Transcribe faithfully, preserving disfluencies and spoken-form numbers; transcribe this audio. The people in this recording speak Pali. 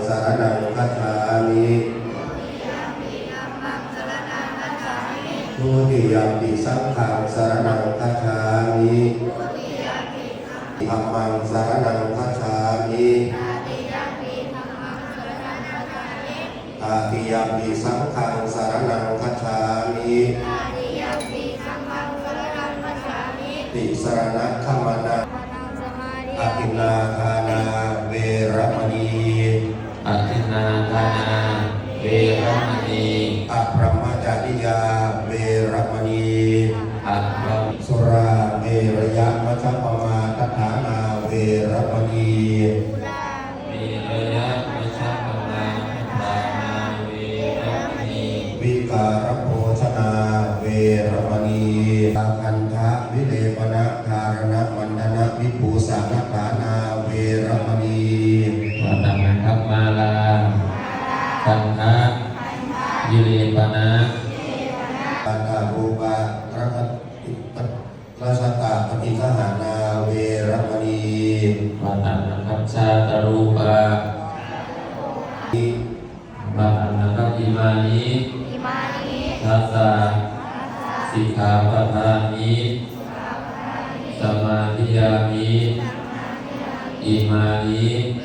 saraṇaṃ gacchāmi. Dutiyampi saṅghaṃ saraṇaṃ gacchāmi. Dhammaṃ saraṇaṃ gacchāmi. Tatiyampi saṅghaṃ saraṇaṃ gacchāmi. Tisaraṇagamanaṃ. Adinnādānā veramaṇī. Adinnādānā veramaṇī. Abrahmacariyā veramaṇī. Abram- Surāmerayamajjapamādaṭṭhānā veramaṇī. Merayamajjapamādaṭṭhānā veramaṇī. Vikālabhojanā veramaṇī. Gandhavilepanadhāraṇamaṇḍanavibhūsanaṭṭhānā veramaṇī. Vātānagandhamālā gandhavilepana. Rajatapaṭi- Rajatapaṭigahānā veramaṇī. Vātānagajjhatarūpā. Vātānaga- Imāni dasa sikkhāpadāni samādiyāmi. Imāni